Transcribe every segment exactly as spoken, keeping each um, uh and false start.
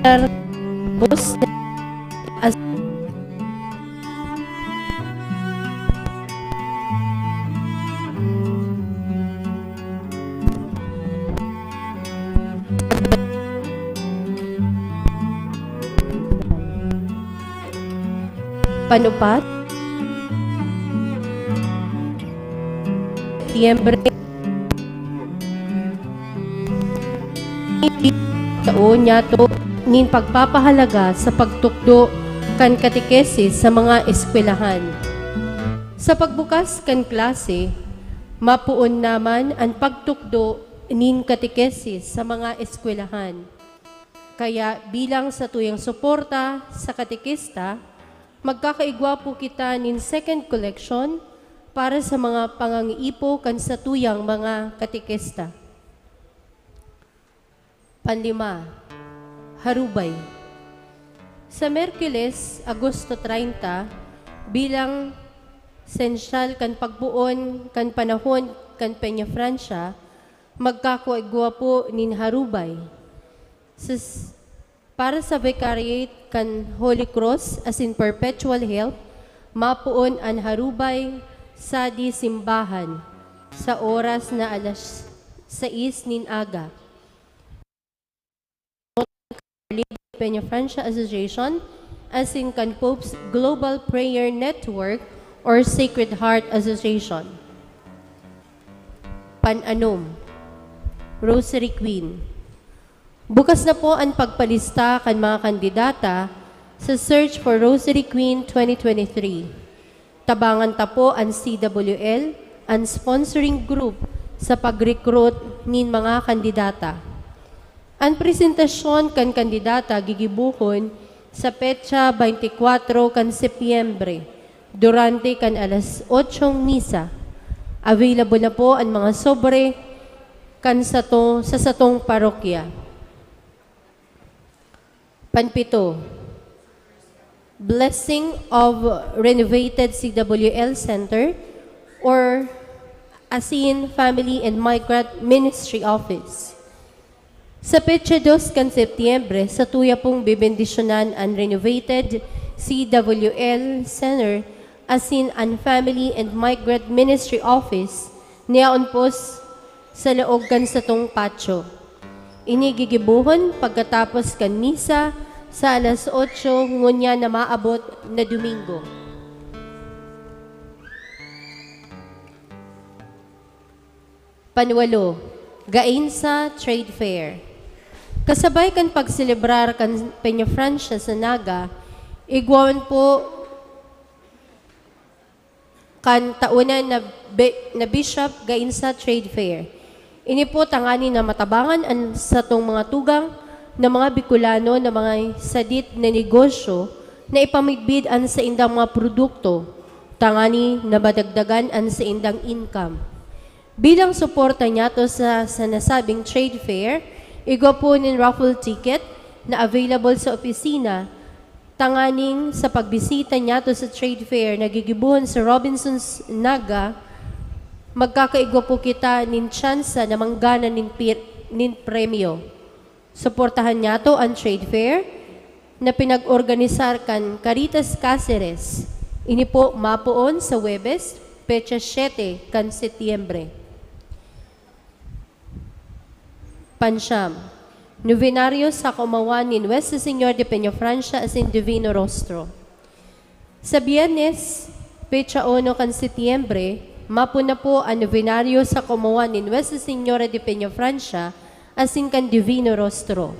Tapos, as- Panupat. Setyembre. Tao niyato nin pagpapahalaga sa pagtukdo kan katekesis sa mga eskwelahan. Sa pagbukas kan klase, mapoon naman an pagtukdo nin katekesis sa mga eskwelahan. Kaya bilang satuyang suporta sa katekista, magkakaigwa po kita nin second collection para sa mga pangangiipo kan satuyang mga katekista. Panlima, harubay. Sa Miyerkules, Agosto treinta, bilang sensyal kan pagpoon kan panahon kan Peña Francia, magkakaigwa po nin harubay. Sa s-, para sa Vicariate kan Holy Cross asin Perpetual Help, mapoon an harubay sa di simbahan sa oras na alas sais nin aga. Peña Francia Association asin kan Pope's Global Prayer Network or Sacred Heart Association. Pan-anom, Rosary Queen. Bukas na po an pagpalista kan mga kandidata sa Search for Rosary Queen twenty twenty-three. Tabangan ta po an C W L, an sponsoring group, sa pag-recruit nin mga kandidata. An presentasyon kan kandidata gigibohon sa petsa twenty-four kan Setyembre, durante kan alas otso misa. Available na po an mga sobre kan sato, sa satong parokya. Panpito, blessing of renovated C W L Center or asin Family and Migrant Ministry Office. Sa petsa dos kan Setyembre, satuya pong bebendisyonan an renovated C W L Center asin an Family and Migrant Ministry Office na yaon po s-, sa laog kan satong patio. Ini gigibohon pagkatapos kan misa sa alas otso ngunyan na maabot na Domingo. Panwalo, Gainsa Trade Fair. Kasabay kan pagselebrar kan Peña Francia sa Naga, igwa man po kan taonan na be-, na Bishop Gainsa Trade Fair. Ini po tanganing na matabangan an satong mga tugang na mga Bicolano na mga sadit na negosyo na ipamidbid an saindang mga produkto, tanganing na madagdagan an saindang income. Bilang suporta niyato sa, sa nasabing trade fair, igwa po nin raffle ticket na available sa opisina tanganing sa pagbisita niyato sa trade fair na gigibohon sa Robinsons Naga, magkakaigwa po kita nin tsansa na manggana nin pir-, nin premyo. Suportahan niyato an trade fair na pinag-organisar kan Caritas Caceres. Ini po mapoon sa Huwebes, petsa siyete kan Setyembre. Pansyam, nobenaryo sa kaomawan nin Nuestra Señor de Peñafrancia asin Divino Rostro. Sa Biyernes, petsa uno kan Setyembre, mapon na po an nobenaryo sa kaomawan nin Nuestra Señora de Peñafrancia asin kan Divino Rostro.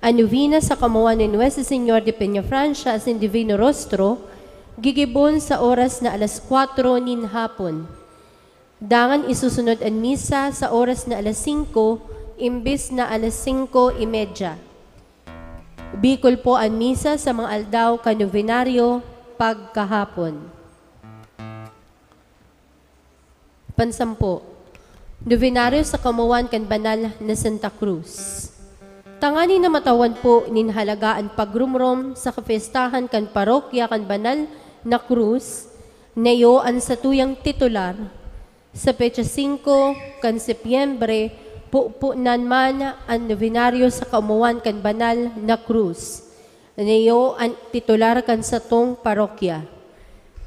An nobena sa kaomawan nin Nuestra Señor de Peñafrancia asin Divino Rostro gigibon sa oras na alas kwatro nin hapon. Dangan isusunod an misa sa oras na alas singko imbes na alas singko y media. Bikol po an misa sa mga aldaw kan nobenaryo pagkahapon. Pansampo, nobenaryo sa kaomawan kan Banal na Santa Cruz. Tanganing na matawan po nin halaga an pagromrom sa kapyestahan kan parokya kan Banal na Cruz, na iyo an satuyang titular, sa petsa singko kan Setyembre, Pupunan man an nobenaryo sa kaomawan kan banal na krus, na iyo an titular kan satong parokya.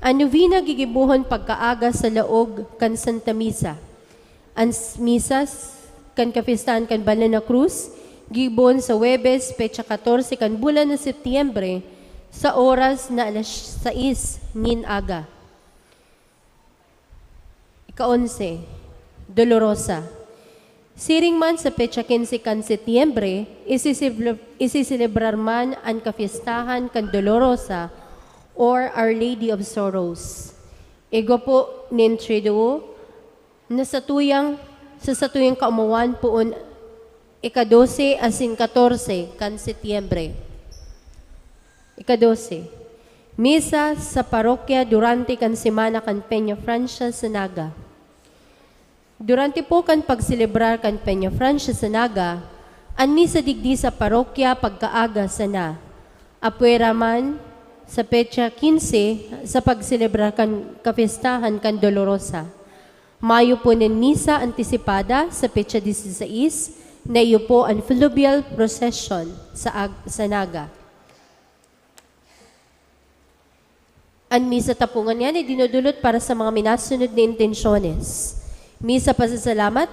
An nobena gigibohon pagkaaga sa laog kan Santa Misa. An s-, misas kan kapyestahan kan banal na krus gigibohon sa Huwebes, petsa katorse kan bulan na Setyembre, sa oras na alas sais nin aga. Ika-onse, Dolorosa. Siring man sa petsa kinse kan Setyembre, isisiblo-, isiselebrar man an kapyestahan kan Dolorosa or Our Lady of Sorrows. Igwa po nin Triduo na satuyang, sa satuyang kaomawan poon ika-dose asin katorse kan Setyembre. Ika-dose, misa sa parokya durante kan Semana kan Peña Francia sa Naga. Durante po kan pagselebrar kan Peña Francia sa Naga, an misa digdi sa parokya pagkaaga sana, apwera man sa petsa kinse sa pagselebrar kan kapyestahan kan Dolorosa. Mayo po nin misa antisipada sa petsa disisais, na iyo po an fluvial procession sa ag-, sa Naga. An misa tapungan niyan ay dinudulot para sa mga minasunod na intensyones. Misa pasasalamat,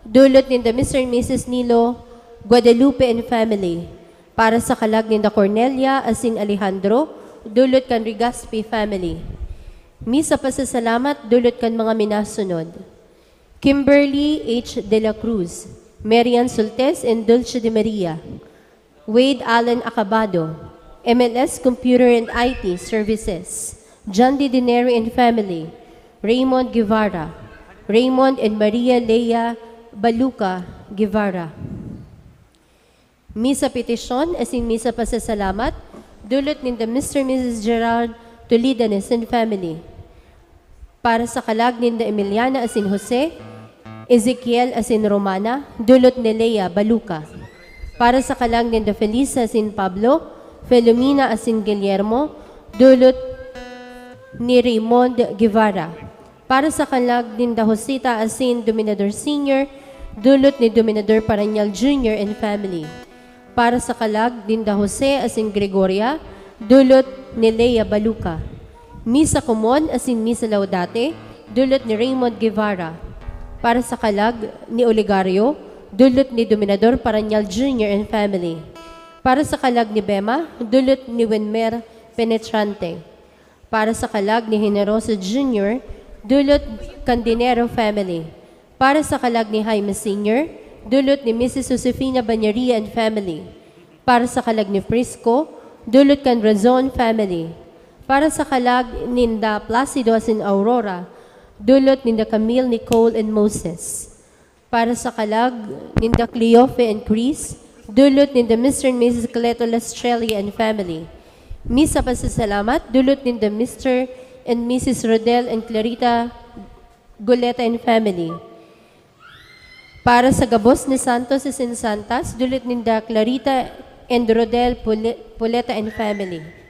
dulot ninda Mister and Missus Nilo Guadalupe and family. Para sa kalag ninda Cornelia asin Alejandro, dulot kan Rigaspi family. Misa pasasalamat, dulot kan mga minasunod: Kimberly H. De La Cruz, Marian Soltes and Dulce de Maria, Wade Allen Acabado, M L S Computer and I T Services, John D. Dinero and family, Raymond Guevara, Raymond and Maria Lea Baluca Guevara. Misa petisyon asin misa pasasalamat, dulot ninda Mister Missus Gerald Tolidanes and family. Para sa kalag ninda Emiliana asin Jose, Ezekiel asin Romana, dulot ni Lea Baluca. Para sa kalag ninda Felisa asin Pablo, Filomena asin Guillermo, dulot ni Raymond Guevara. Para sa kalag ninda Josita asin Dominador Senior, dulot ni Dominador Paranyal Junior and family. Para sa kalag ninda Jose asin Gregoria, dulot ni Lea Baluca. Misa Komon asin Misa Laudate, dulot ni Raymond Guevara. Para sa kalag ni Olegario, dulot ni Dominador Paranyal Junior and family. Para sa kalag ni Bema, dulot ni Wenmer Penetrante. Para sa kalag ni Generoso Junior, dulot kan Dinero family. Para sa kalag ni Jaime Senior, dulot ni Missus Josefina Bañeria and family. Para sa kalag ni Prisco, dulot kan Razon family. Para sa kalag ninda Placido asin Aurora, dulot ninda Camille, Nicole, and Moses. Para sa kalag ninda Cleofe and Chris, dulot ninda Mister and Missus Cleto Lestrelli and family. Misa pasasalamat, dulot ninda Mister and Missus Rodel and Clarita Goleta and family. Para sa gabos ni Santos asin Santas, dulot ninda Clarita and Rodel Pule-, Puleta and family.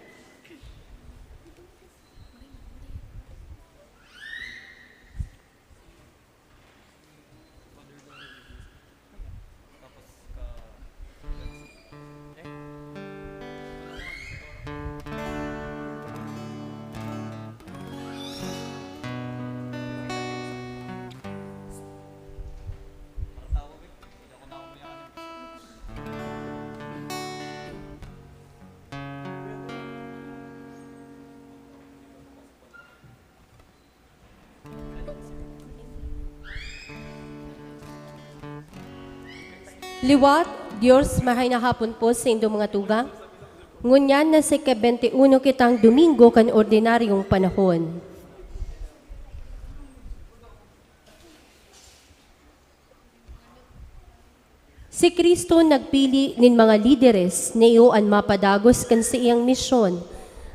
Liwat, Dios, mahay na hapon po sa indong mga tugang. Ngunyan na sa ika-bente uno kitang Domingo kan ordinaryong panahon. Si Cristo nagpili nin mga lideres na iyo an mapadagos kan saiyang misyon,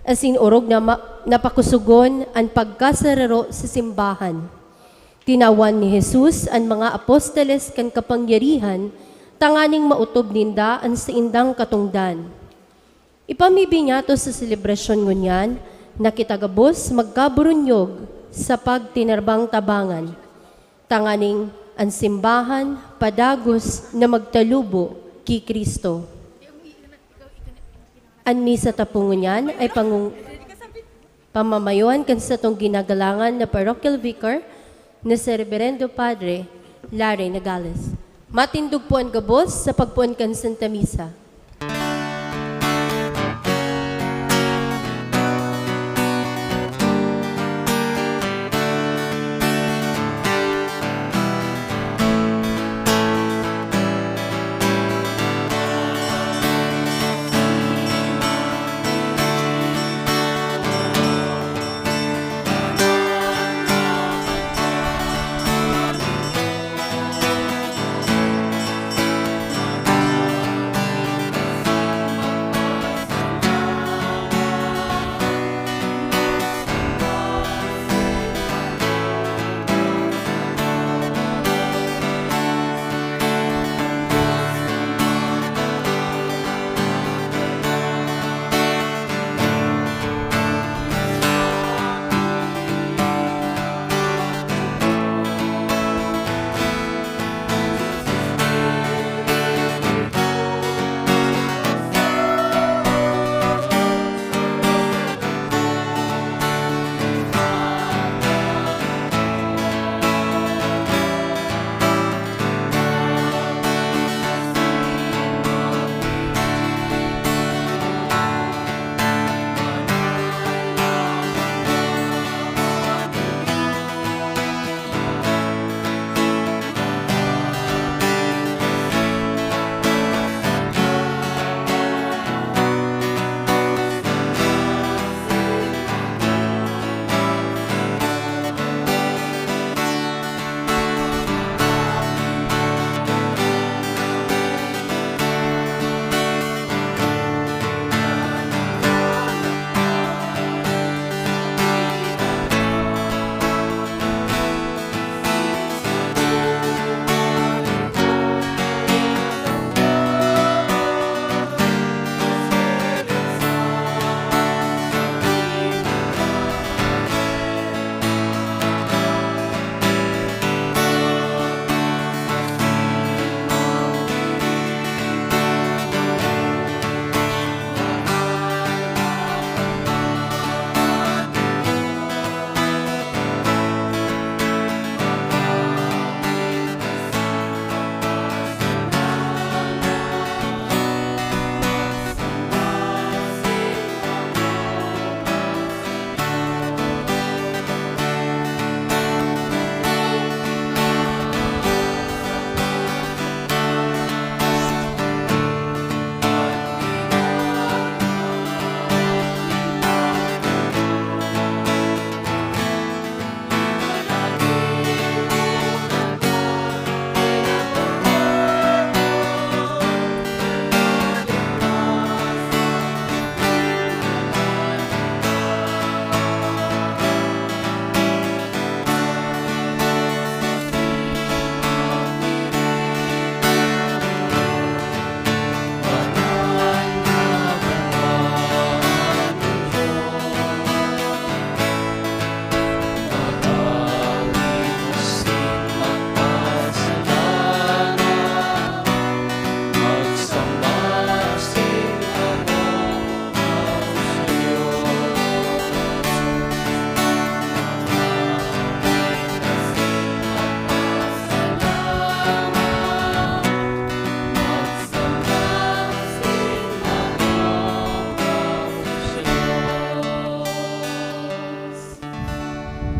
asin orog na ma-, napakusugon an pagkasararo sa simbahan. Tinawan ni Jesus an mga apostoles kan kapangyarihan tanganing maotob ninda an saindang katongdan. Ipamibinyato sa selebrasyon ngunyan na kita gabos magkaburunyog sa pagtinarbang-tabangan, tanganing an simbahan padagos na magtalubo ki Cristo. An misa ta po ngunyan ay pangung-, pamamayohan kan satong ginagalangan na Parochial Vicar na si Reverendo Padre Larry Nagales. Matindog po an gabos sa pagpoon kan Santa Misa.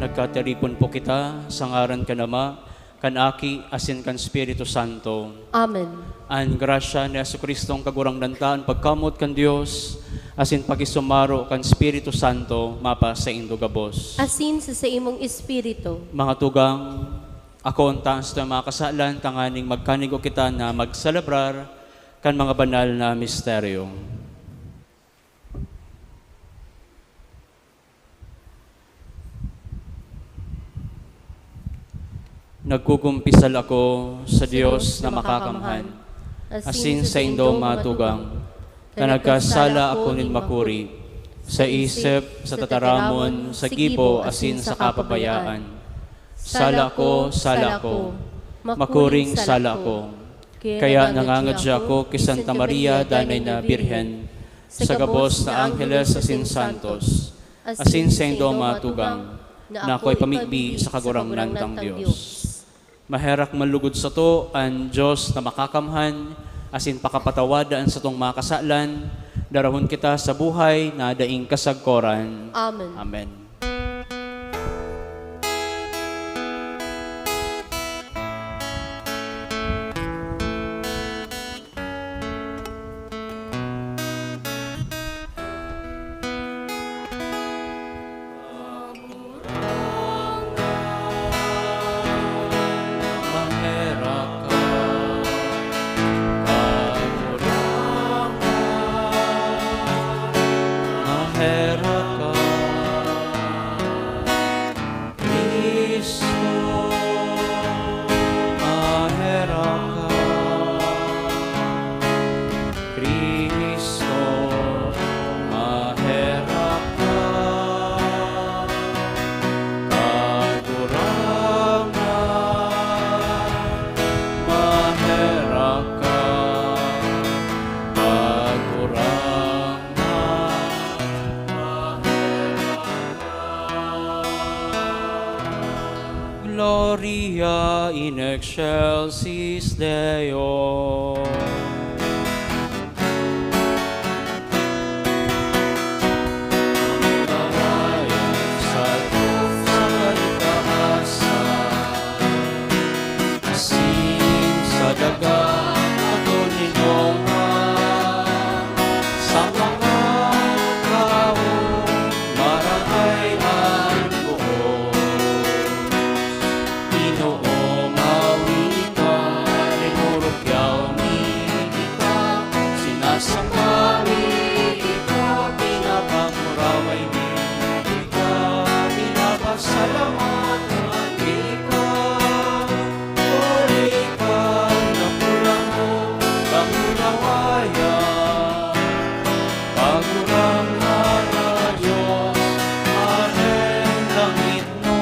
Nagkatiripon po kita sa ngaran kan Ama, kan Aki, asin kan Espiritu Santo. Amen. An grasya ni Jesu-Cristong Kagurangnan ta, an pagkamoot kan Dios, asin pakisumaro kan Espiritu Santo, mapasaindo gabos. Asin sa saimong espiritu. Mga tugang, akoon ta an satong mga kasalan tanganing magkanigo kita na magselebrar kan mga banal na misteryo. Nagkukumpisal ako sa Dios na makakamhan, asin saindo, mga tugang, ta nagkasala ako nin makuri, sa isip, sa tataramon, sa gibo, asin sa kapabayaan. Sala ko, sala ko. Makuring sala ko. Kaya nangangadya ako ki Santa Maria, danay na Birhen, sa gabos na angheles asin santos, asin saindong mga tugang, na ako'y pamibi sa Kagurangnan tang Dios. Maherak man lugod sato an Dios na makakamhan, asin pakapatawad an satong mga kasalan, darahon kita sa buhay na daing kasagkoran. Amen. Amen. Cristo, maherak ka. Cristo, maherak ka. Kagurangnan, maherak ka. Kagurangnan, Gloria in excelsis Deo. Sa taas, asin sa daga, aton inomhan sa mga tawo, marahay an buot. Ginoo, mawi ka, rinurukyaw mi ika, sinasamba mi ika, pinapaguraway mi ika, pinapasalamatan mi ika. Huli kan napulang mo, pangurawayan, Kagurangnan na Dios, Ahen langit mo,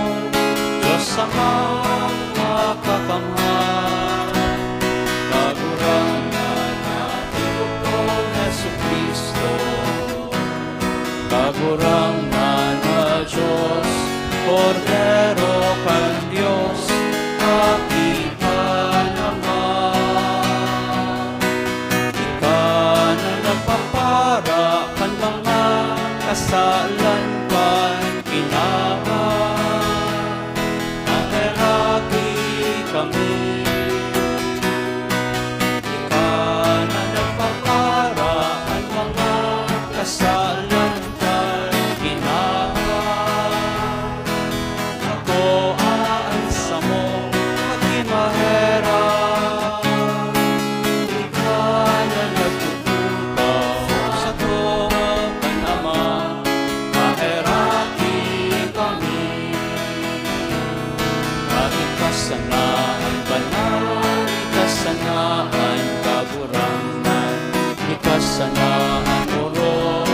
Dios Amang makakamhan. Kagurangnan na Ginoo Jesu-Cristo, Kagurangnan na Dios, Kordero kan Dios, Aki kan Ama. Ika na nagpapara kan mga kasalan kan kinaban, naheraki kami. Ika na nagpapara kan mga kasalan kan kinaban. Ako an samo, aki maherak. Ika na nagtutukaw sa trono kan Ama, maheraki kami. Ika sana an banal, ika sana an kagurangnan, ika sana an orog.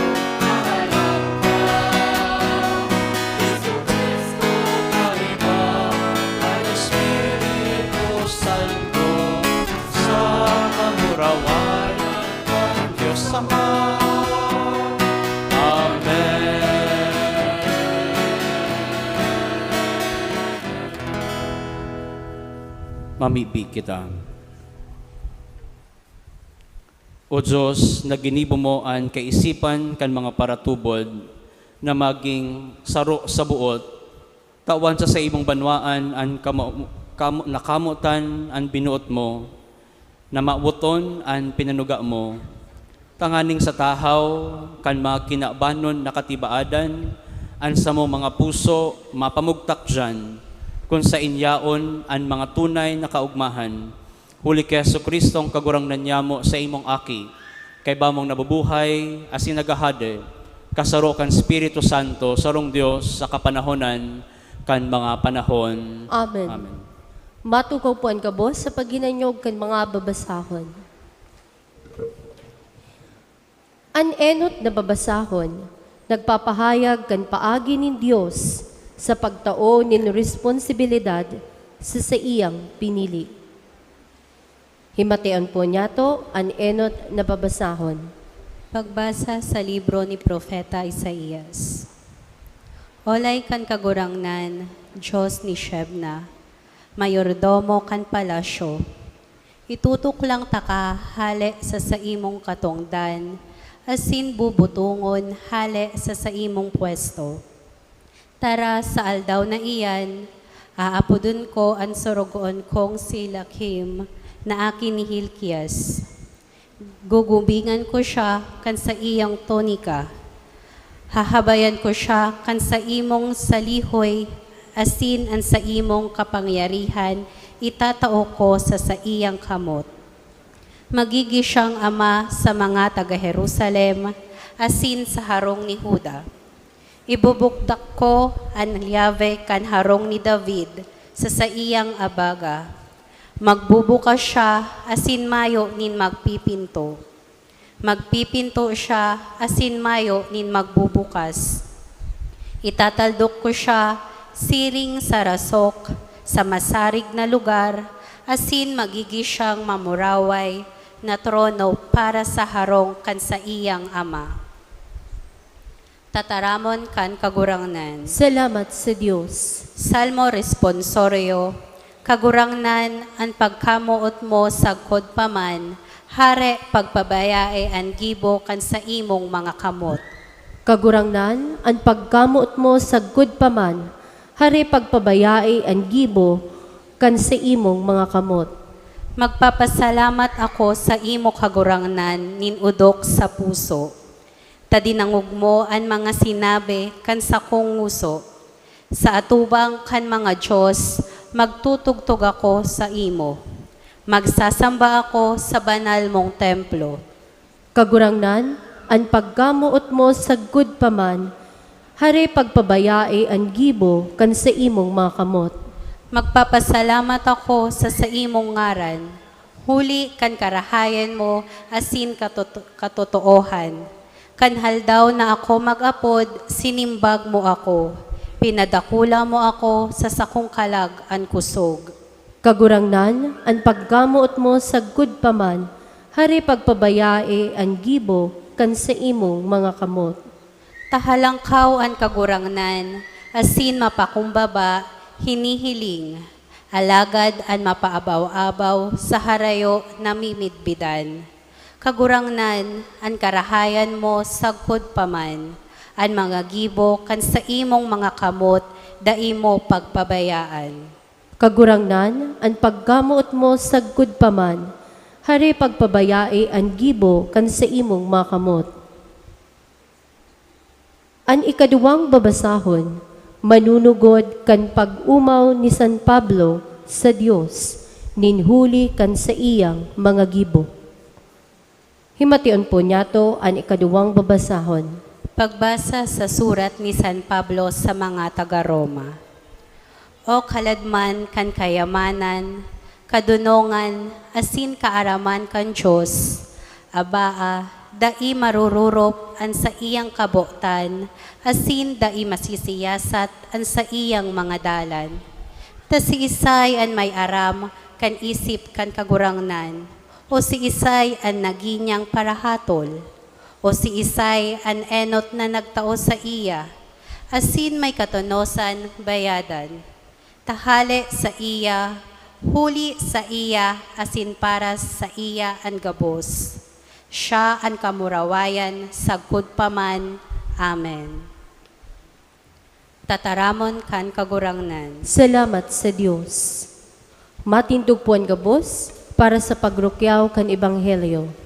Jesu-Cristo, kaiba kan Espiritu Santo, sa kamurawayan kan Dios Ama. Amen. Mamibi kita. O Dios, na ginibo mo an kaisipan kan mga paratubod na magin saro sa boot, tawan sa saimong banwaan an kamo-, kamo-, nakamotan an binoot mo, na mawoton an pinanuga mo, tanganing sa tahaw kan mga kinabanon na katibaadan, an samong mga puso mapamugtak diyan, kun saen yaon an mga tunay na kaogmahan. Huli ki Jesu-Cristong Kagurangnan nyamo, saimong Aki, kaiba mong nabubuhay asin naghahade, kasaro kan Espiritu Santo, sarong Dios, sa kapanahonan kan mga panahon. Amen. Amen. Matukaw po an gabos sa paghinanyog kan mga babasahon. An enot na babasahon nagpapahayag kan paagi nin Dios sa pagtao nin responsibilidad sa saiyang pinili. Himateon po niyato an enot na babasahon. Pagbasa sa libro ni Propeta Isaias. Olay kan Kagurangnan, Dios ni Shebna, mayordomo kan palasyo, itutuklang taka hale sa saimong katongdan, asin bubutongon hale sa saimong pwesto. Tara, sa aldaw na iyan, aapodon ko an sorogoon kong si Eliakim na aki ni Hilkias. Gugubingan ko siya kan saiyang tunika. Hahabayan ko siya kan saimong salihoy, asin an saimong kapangyarihan itatao ko sa saiyang kamot. Magigi siyang ama sa mga taga Jerusalem asin sa harong ni Juda. Ibubukdak ko an lyabe kan harong ni David sa saiyang abaga. Magbubukas siya asin mayo nin magpipinto. Magpipinto siya asin mayo nin magbubukas. Itataldok ko siya siring sa rasok sa masarig na lugar, asin magigi siyang mamuraway na trono para sa harong kan saiyang ama. Tataramon kan Kagurangnan. Salamat sa Dios. Salmo Responsorio. Kagurangnan, an pagkamoot mo sagkod pa man, hare pagpabayae an gibo kan saimong mga kamot. Kagurangnan, an pagkamoot mo sagkod pa man, hare pagpabayae an gibo kan saimong mga kamot. Magpapasalamat ako sa imo, Kagurangnan, nin odok sa puso, ta dinangog mo an mga sinabi kan sakong ngoso. Sa atubang kan mga dios, magtutugtog ako saimo. Magsasamba ako sa banal mong templo. Kagurangnan, an pagkamoot mo sagkod pa man, hare pagpabayae an gibo kan saimong mga kamot. Magpapasalamat ako sa saimong ngaran, huli kan karahayan mo asin katoto-, katotoohan. Kan haldaw na ako mag-apod, sinimbag mo ako. Pinadakula mo ako sa sakong kalag an kusog. Kagurangnan, an pagkamoot mo sagkod pa man, hare pagpabayae an gibo kan saimong mga kamot. Tahalangkaw an Kagurangnan, asin mapakumbaba, hinihiling, alagad an mapaabaw-abaw sa harayo namimidbidan. Kagurangnan, an karahayan mo sagkod pa man, an mga gibo kan saimong mga kamot dai mo pagpabayaan. Kagurangnan, an pagkamoot mo sagkod pa man, hare pagpabayae an gibo kan saimong mga kamot. An ikaduwang babasahon, manunugod kan pag-omaw ni San Pablo sa Dios nin huli kan saiyang mga gibo. Himateon po niyato an ikaduwang babasahon. Pagbasa sa surat ni San Pablo sa mga taga Roma. O kaladman kan kayamanan, kadonongan, asin kaaraman kan Dios, abaa, dai marororop an saiyang kabotan, asin dai masisiyasat an saiyang mga dalan. Ta siisay an may aram kan isip kan Kagurangnan? O siisay an nagin niyang parahatol? O siisay an enot na nagtao saiya, asin may katonosan bayadan? Ta hale saiya, huli saiya, asin para saiya an gabos. Siya an kamurawayan sagkod pa man. Amen. Tataramon kan Kagurangnan. Salamat sa Dios. Matindog po an gabos para sa pagrukyaw kan Ebanghelyo.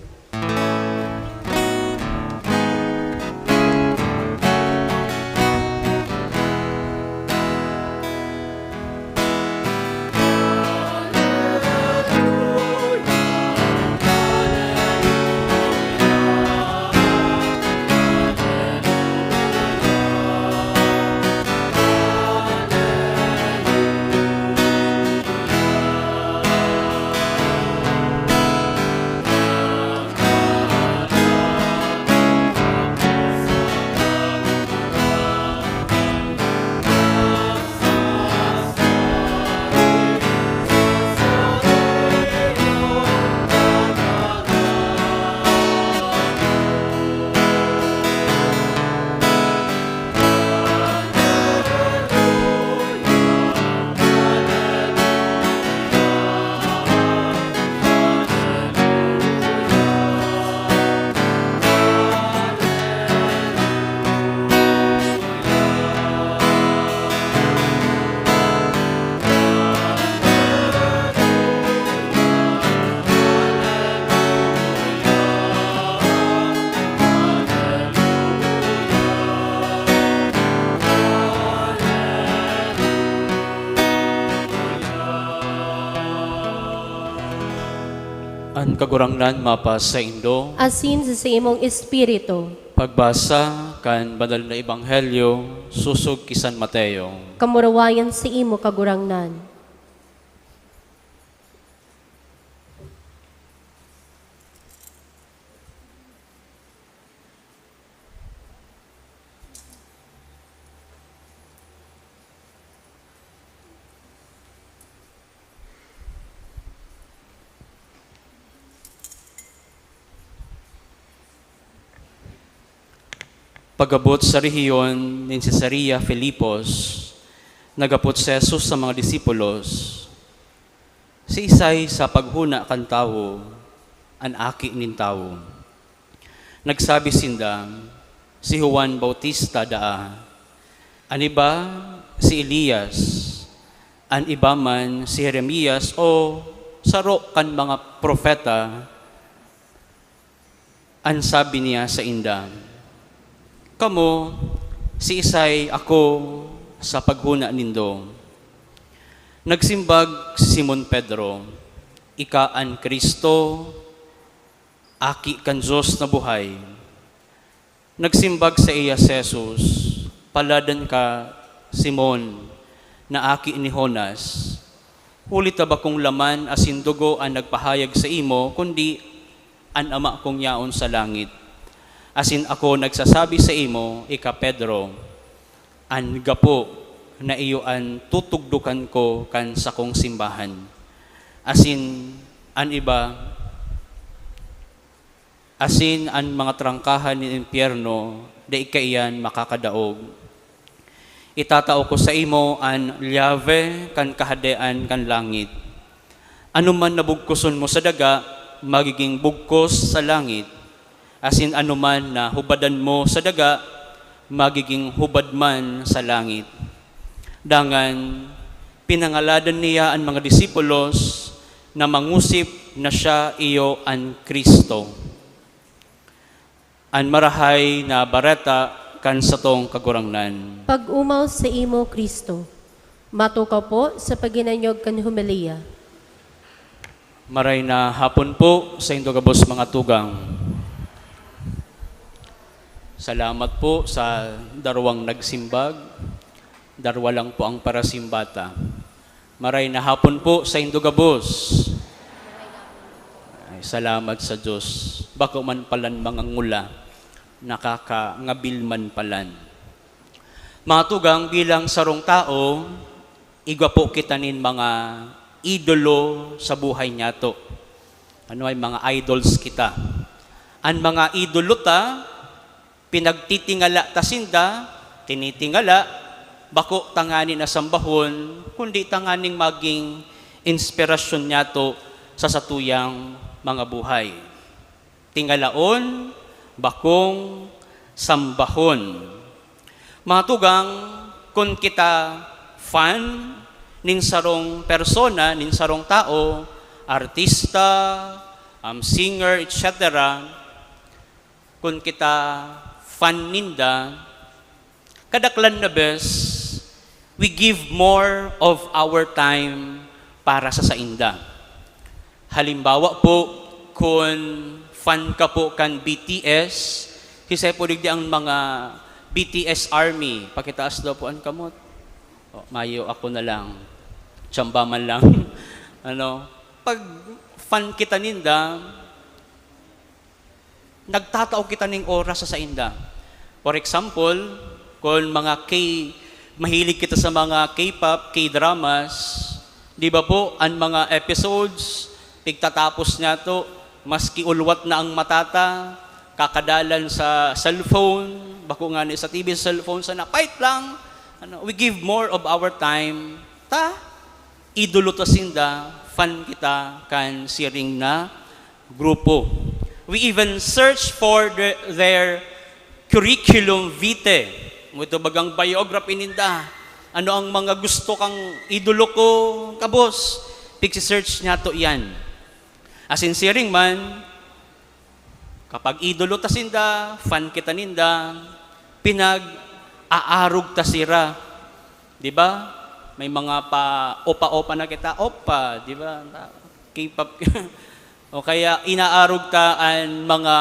An Kagurangnan mapasaindo. Asin sa imong espiritu. Pagbasa kan Banal na Ebanghelyo sosog ki San Mateo. Kamurawayan sa imo, Kagurangnan. Pag-abot sa rehiyon nin Cesarea Filipos, naghapot si Jesus sa mga disipulos, "Siisay sa paghona kan tawo an Aki nin Tawo?" Nagsabi sinda, "Si Juan Bautista daa, an iba si Elias, an iba man si Jeremias o saro kan mga propeta." An sabi niya sainda, "Kamo, siisay ako sa paghona nindo?" Nagsimbag si Simon Pedro, "Ika an Cristo, Aki kan Dios na buhay." Nagsimbag saiya si Jesus, "Paladan ka, Simon, na aki ni Jonas, huli ta bakong laman asin dugo an nagpahayag saimo, kundi an Ama kong yaon sa langit. Asin ako nagsasabi saimo, ika Pedro, an gapo na iyo an tutugdokan ko kan sakong simbahan. Asin an iba, asin an mga trangkahan nin impyerno dai kaiyan makakadaog. Itatao ko saimo an lyabe kan Kahadean kan langit. Anoman na bugkoson mo sa daga, magigin bugkos sa langit, asin anoman na hubadan mo sa daga, magigin hubad man sa langit." Dangan pinangaladan niya an mga disipulos na mangosip na siya iyo an Cristo. An Marahay na Bareta kan satong Kagurangnan. Pag-omaw saimo, Cristo. Matukaw po sa paghinanyog kan homilya. Maray na hapon po saindo gabos, mga tugang. Salamat po sa darwang nagsimbag. Darwa lang po ang parasimbata. Maray na hapon po saindo gabos. Ay, salamat sa Diyos. Bako man palan mangangula, nakakangabil man palan. Mga tugang, bilang sarong tawo, igwa po kita nin mga idolo sa buhay niyato. Ano, may mga idols kita. An mga idolo ta, pinagtitingala ta sinda, tinitingala, bako tangani na sambahon, kundi tanganing maging inspirasyon niyato sa satuyang mga buhay. Tingalaon, bakong sambahon. Mga tugang, kun kita fan nin sarong persona, nin sarong tao, artista, um, singer, et cetera, kun kita fan ninda, kadaklan na bes, we give more of our time para sa sainda. Halimbawa po, kun fan ka po kan B T S, kisay po digdi ang mga B T S Army. Pakitaas daw po an kamot. O, mayo, ako na lang. Tsamba man lang. Ano, pag fan kita ninda, nagtatao kita ning oras sa sainda. For example, kun mga K, mahilig kita sa mga K-pop, K-dramas, di ba po, an mga episodes, pigtatapos niyato, maski ulwat na ang mata ta, kakadalan sa cellphone, bako ngani sa T V, sa cellphone, sana, pait lang. Ano, we give more of our time ta idolo ta sinda, fan kita kan siring na grupo. We even search for the, their curriculum vitae. Ito bagang biography ninda. Ano ang mga gusto kang idolo ko, kabos? Pigsi-search niyato iyan. Asin siring man, kapag idolo ta sinda, fan kita ninda, pinag-aarog ta sira. Di ba? May mga pa-opa-opa na kita, opa, di ba? K-pop. O kaya inaarog ta an mga,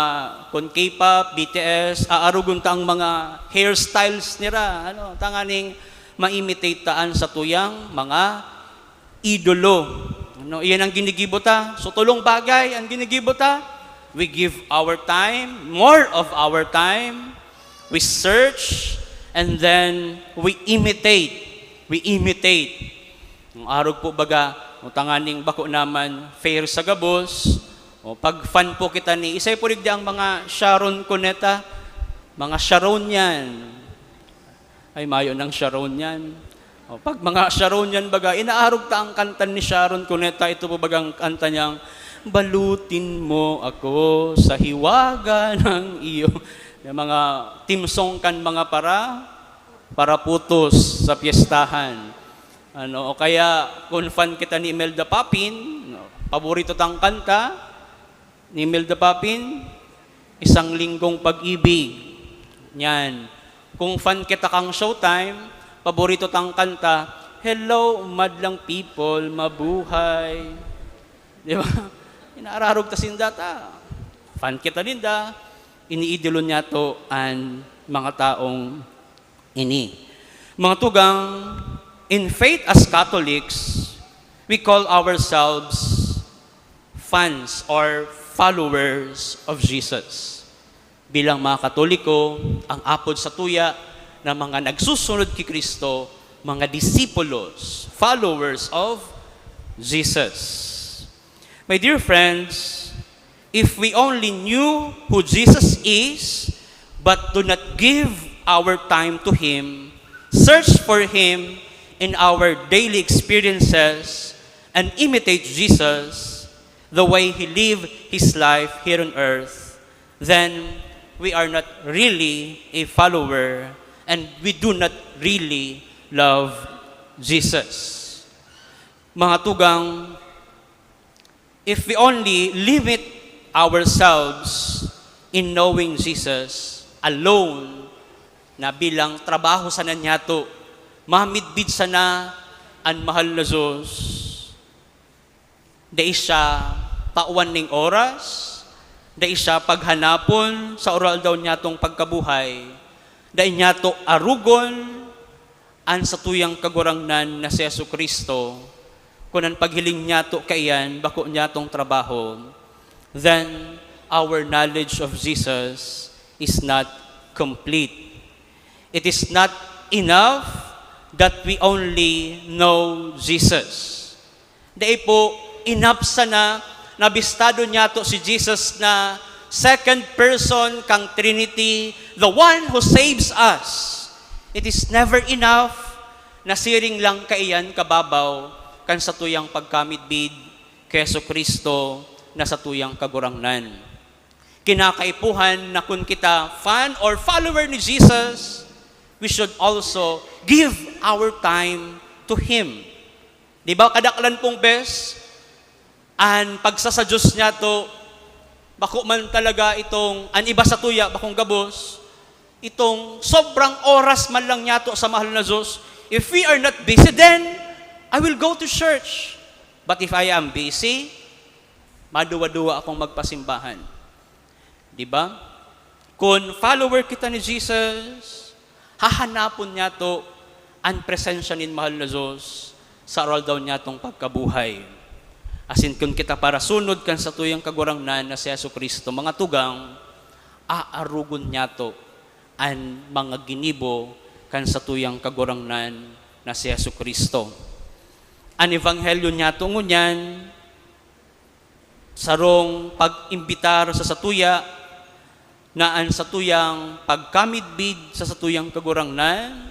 kun K-pop, B T S, aarogon ta ang mga hairstyles nira, ano, tanganing ma-imitate ta an satuyang mga idolo. Ano, iyan ang ginigibo ta. So, tolong bagay ang ginigibo ta. We give our time, more of our time. We search, and then we imitate. We imitate. Ang arog po baga, o tanganing bako naman fair sa gabos, o pag fan po kita ni, isay po digdi ang mga Sharon Cuneta, mga Sharonian. Ay, mayo ng Sharonian. O, pag mga Sharonian baga, inaarog ta ang kanta ni Sharon Cuneta, ito po bagang kanta niyang, "Balutin mo ako sa hiwaga ng iyo." Yung mga theme song kan mga para, para putos sa piyestahan. Ano, o kaya, kung fan kita ni Imelda Papin, no, paborito tang kanta ni Imelda Papin, Isang Linggong Pag-ibig. Yan. Kung fan kita kang Showtime, paborito tang kanta, "Hello, madlang people, mabuhay." Di ba? Inaararog ta sinda ta. Fan kita ninda, iniidolo niyato an mga taong ini. Mga tugang, in faith as Catholics, we call ourselves fans or followers of Jesus. Bilang mga Katoliko, ang apod satuya na mga nagsusunod ki Cristo, mga disipulos, followers of Jesus. My dear friends, if we only knew who Jesus is, but do not give our time to Him, search for Him in our daily experiences, and imitate Jesus, the way He lived His life here on earth, then we are not really a follower and we do not really love Jesus. Mga tugang, if we only limit ourselves in knowing Jesus alone, na bilang trabaho sana niyato, mamidbid sana an mahal na Diyos, dai siya tawan ning oras, dai siya paghanapon sa aroaldaw niyatong pagkabuhay, dai niyato arogon an satuyang Kagurangnan na si Jesu-Cristo, kun an paghiling niyato kaiyan bako niyatong trabaho, then our knowledge of Jesus is not complete. It is not enough that we only know Jesus. Dai po enough sana na bistado niyato si Jesus na second person kan Trinity, the one who saves us. It is never enough na siring lang kaiyan kababaw kan satuyang pagkamidbid ki Jesu-Cristo na satuyang Kagurangnan. Kinakaipuhan na kun kita fan or follower ni Jesus, we should also give our time to Him. Di ba, kadaklan pong bes, an pagsasadiyos niyato, bako man talaga itong, an iba satuya, bakong gabos, itong sobrang oras man lang niyato sa mahal na Diyos. If we are not busy, then I will go to church. But if I am busy, maduwa-duwa akong magpasimbahan. Di ba? Kun follower kita ni Jesus, hahanapon niyato an presensya nin mahal na Diyos sa aroaldaw niyatong pagkabuhay. Asin kun kita parasunod kan satuyang Kagurangnan na si Jesu-Cristo, mga tugang, aarogon niyato an mga ginibo kan satuyang Kagurangnan na si Jesu-Cristo. An ebanghelyo niyato ngunyan, sarong pag-imbitar sa satuya na an satuyang pagkamidbid sa satuyang Kagurangnan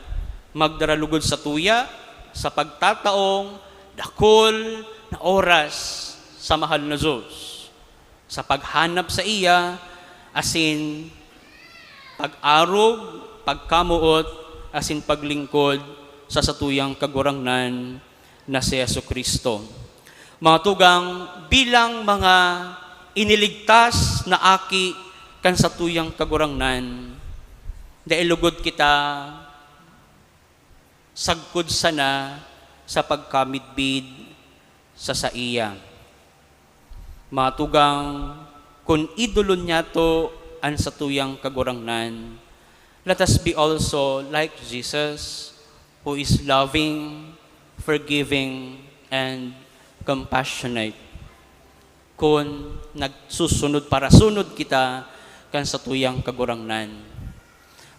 magdara lugod satuya sa pagtataong dakul na oras sa mahal na Diyos, sa paghanap saiya, asin pag-arog, pagkamoot, asin paglingkod sa satuyang Kagurangnan na si Jesu-Cristo. Mga tugang, bilang mga iniligtas na aki kan satuyang Kagurangnan, dai lugod kita sagkod sana sa pagkamidbid sa saiya. Mga tugang, kun idolo niyato an satuyang Kagurangnan, let us be also like Jesus, who is loving, forgiving, and compassionate. Kun nagsusunod, parasunod kita kan satuyang Kagurangnan.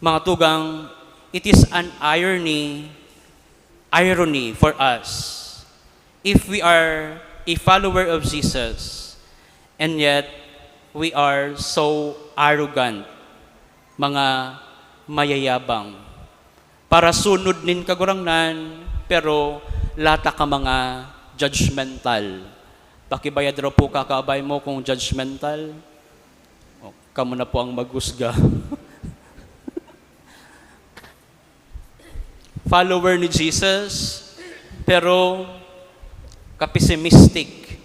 Mga tugang, it is an irony, irony for us if we are a follower of Jesus and yet we are so arrogant, mga mayayabang, parasunod nin Kagurangnan, pero lata ka mga judgmental. Pakibayad raw po kakaabay mo kung judgmental. O, kamo na po ang maghusga. Follower ni Jesus, pero kapesimistik.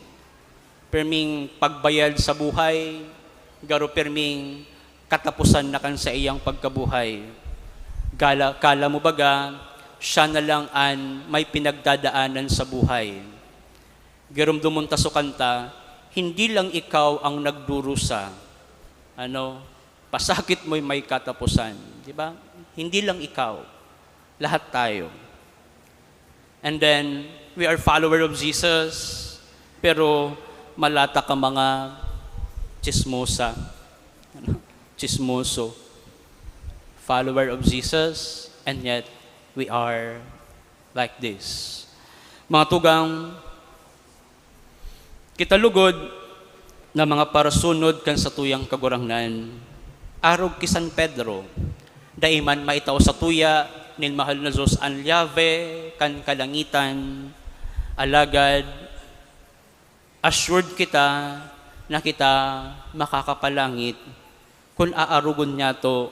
Pirming pagbayad sa buhay, garo pirming katapusan na kan saiyang pagkabuhay. Gala, kala mo baga, siya na lang an may pinagdadaanan sa buhay. Giromdomon ta so kanta, "Hindi lang ikaw ang nagdurusa." Ano, pasakit mo'y may katapusan, di ba? Hindi lang ikaw, lahat tayo. And then, we are follower of Jesus, pero malata ka mga chismosa, ano, chismoso. Follower of Jesus, and yet we are like this. Mga tugang, kita lugod na mga parasunod kan satuyang Kagurangnan, arog ki San Pedro, dai man maitao satuya nin mahal na Dios an lyabe kan kalangitan, alagad assured kita na kita makakapalangit kun aarogon niyato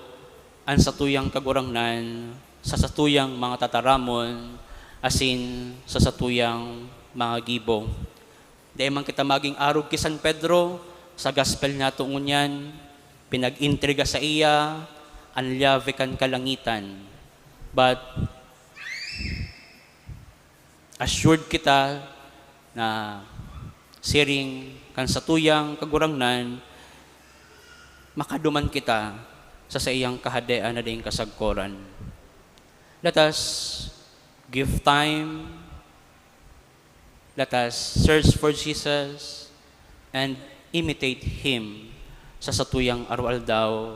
an satuyang Kagurangnan sa satuyang mga tataramon asin sa satuyang mga gibo. Dai man kita magin arog ki San Pedro, sa gospel niyato ngunyan, pinag-entrega saiya an lyabe kan kalangitan. But assured kita na siring kan satuyang Kagurangnan, makaduman kita sa saiyang Kahadean na daing kasagkoran. Let us give time. Let us search for Jesus and imitate Him sa satuyang aroaldaw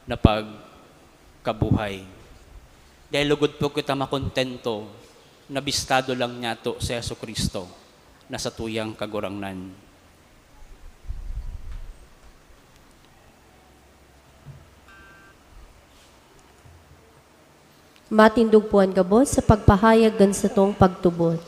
na pagkabuhay. Dahil lugod po kita makontento na bistado lang niyato si Jesu-Cristo na satuyang Kagurangnan. Matindog po an gabos sa pagpahayag kan satong pagtubod.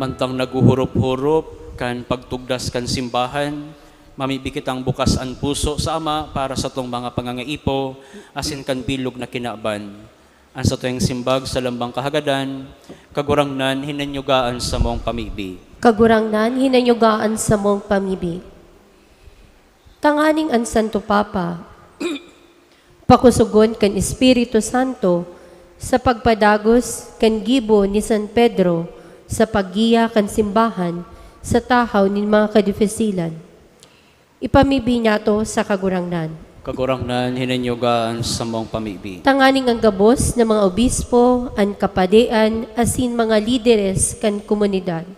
Mantang naghuhurop-hurop kan pagtugdas kan simbahan, mamibi kitang bukas an puso sa Ama para satong mga pangangaipo asin kan bilog na kinaban. An satuyang simbag sa lambang kahagadan, Kagurangnan, hinanyuga an samong pamibi. Kagurangnan, hinanyuga an samong pamibi. Tanganing an Santo Papa pakusogon kan Espiritu Santo sa pagpadagos kan gibo ni San Pedro sa paggiya kan simbahan sa tahaw nin mga kadifisilan. Ipamibi niyato sa Kagurangnan. Kagurangnan, hinanyuga an samong pamibi. Tanganing an gabos na mga obispo, an kapadian, asin mga lideres kan komunidad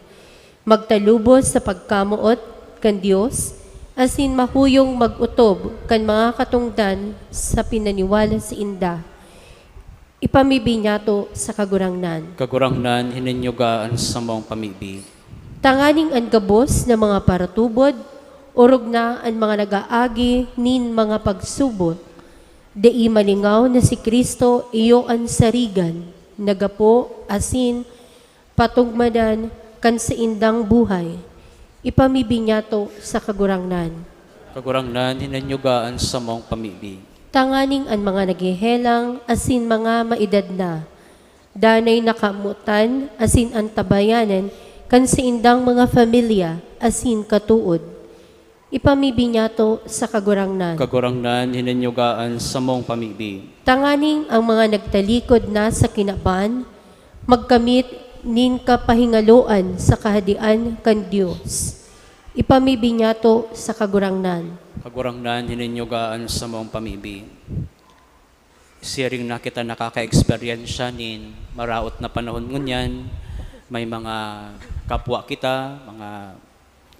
magtalubos sa pagkamoot kan Dios, asin mahuyong mag-otob kan mga katongdan sa pinaniwala sainda. Ipamibi niyato sa Kagurangnan. Kagurangnan, hinanyuga an samong pamibi. Tanganing an gabos na mga paratubod, orog na an mga nag-aagi nin mga pagsubot, dai malingaw na si Cristo iyo an sarigan, nagapo, asin patugmadan kan saindang buhay. Ipamibi niyato sa Kagurangnan. Kagurangnan, hinanyuga an samong pamibi. Tanganing an mga naghehelang asin mga maedad na, danay na kamotan asin antabayanan kan saindang mga pamilya asin katood. Ipamibi niyato sa Kagurangnan. Kagurangnan, hinanyuga an samong pamibi. Tanganing ang mga nagtalikod na sa kinaban, magkamit nin kapahingaloan sa Kahadean kan Dios. Ipamibi niyato sa Kagurangnan. Kagurangnan, hinanyuga an samong pamibi. Siring na kita nakaka-eksperyensya nin maraot na panahon ngunyan, may mga kapwa kita, mga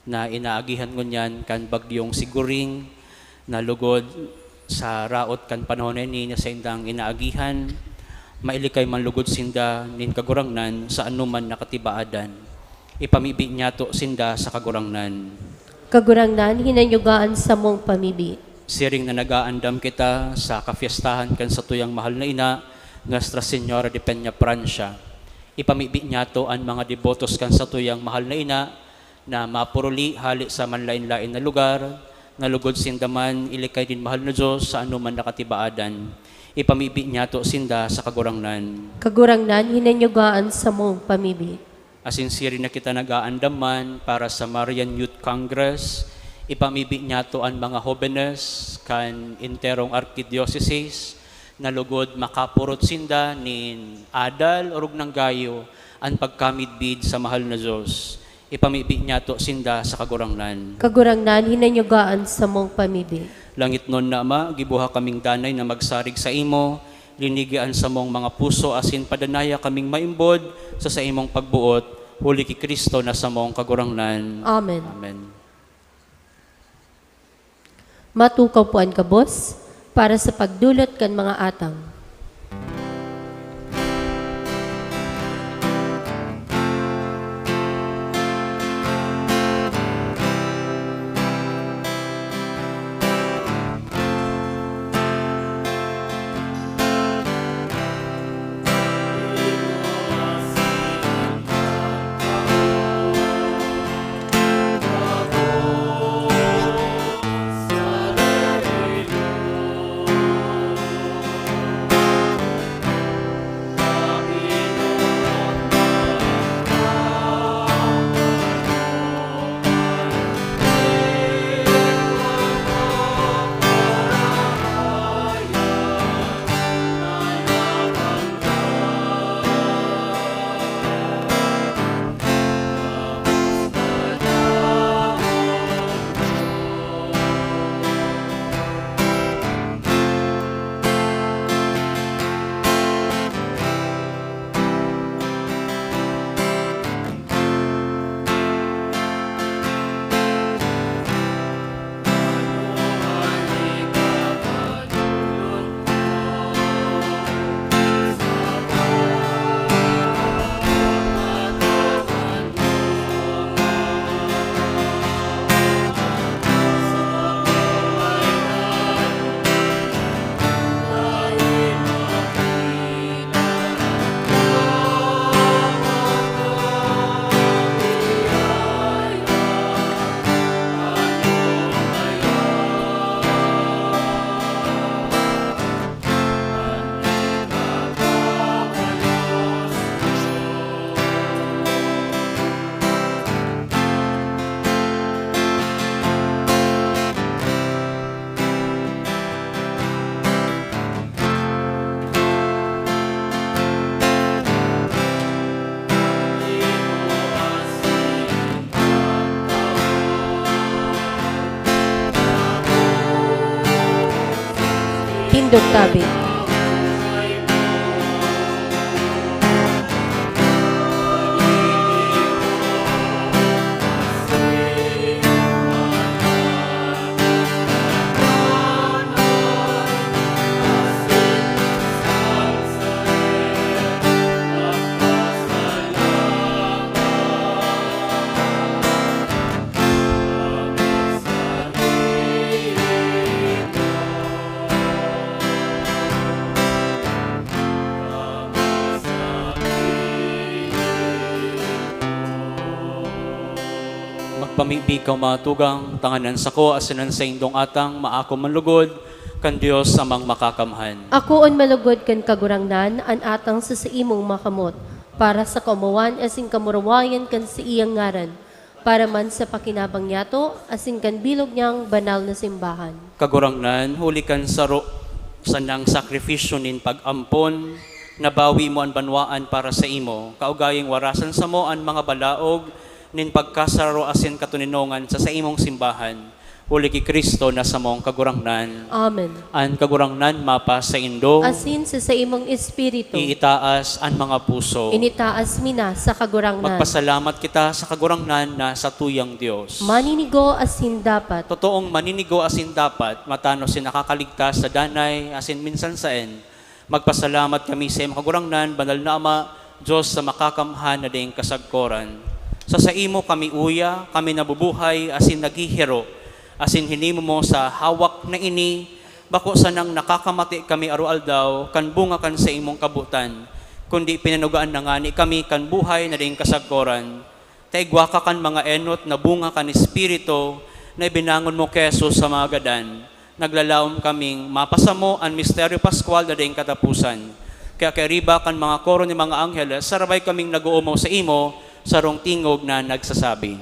na inaagihan ngunyan kan bagyong Siguring, na lugod sa raot kan panahon na ini na saindang inaagihan, mailikay man lugod sinda nin Kagurangnan sa anoman na katibaadan. Ipamibi niyato sinda sa Kagurangnan. Kagurangnan, hinanyuga an samong pamibi. Siring na nag-aandam kita sa kapyestahan kan satuyang mahal na ina, Nuestra Señora de Peñafrancia, ipamibi niyato an mga debotos kan satuyang mahal na ina na mapuruli hale sa manlaen-laen na lugar, na lugod sinda man ilikay nin mahal na Dios sa anoman na katibaadan. Ipamibi niyato sinda sa Kagurangnan. Kagurangnan, hinanyuga an samong pamibi. Asin siring na kita nag-aandam man para sa Marian Youth Congress, ipamibi niyato an mga hobenes kan enterong arkidiocesis, na lugod makapurot sinda nin adal orog nanggayo an pagkamidbid sa mahal na Dios. Ipamibi niyato sinda sa Kagurangnan. Kagurangnan, hinanyuga an samong pamibi. Langitnon na Ama, gibuha kaming danay na magsarig saimo, linigi an samong mga puso asin padanaya kaming maimbod sa saimong pagboot, huli ki Cristo na samong Kagurangnan. Amen. Amen. Matukaw po an gabos para sa pagdulot kan mga atang. Tabi. Magpamibi kaw, mga tugang, tanganing an sako asin an saindong atang maako man lugod kan Dios Amang Makakamhan. Akoon man lugod kan Kagurangnan an atang sa saimong makamot, para sa kaomawan asin kamurawayan kan saiyang ngaran, para man sa pakinabang niyato asin kan bilog niyang banal na simbahan. Kagurangnan, huli kan saro sanang sakripisyo nin pag-ampon, nabawi mo an banwaan para saimo, kaugayang warasan samo an mga balaog nin pagkasararo asin katoninongan sa saimong simbahan. Huli ki Cristo na samong Kagurangnan. Amen. An Kagurangnan mapasaindo. Asin sa saimong espiritu. Iitaas an mga puso. Initaas mi na sa Kagurangnan. Magpasalamat kita sa Kagurangnan na satuyang Dios. Maninigo asin dapat. Totoong maninigo asin dapat, matanos na nakakaligtas sa danay asin minsan saen. Magpasalamat kami sa imong Kagurangnan, Banal na Ama, Dios sa makakamhan na daing kasagkoran. Sa saimo kami uya, kami nabubuhay asin naghihiro, asin hinimo mo sa hawak na ini, bako sanang nakakamati kami aroaldaw kan bunga kan saimong kabotan, kundi pinanugaan na ngani kami kan buhay na daing kasagkoran. Ta igwa ka kan mga enot na bunga kan Espiritu na ibinangon mo ki Jesus sa mga gadan. Naglalaom kaming mapasamo an misteryo paskwal na daing kataposan. Kaya kairiba kan mga koro nin mga anghel, sarabay kaming nag-oomaw saimo, sarong tingog na nagsasabi,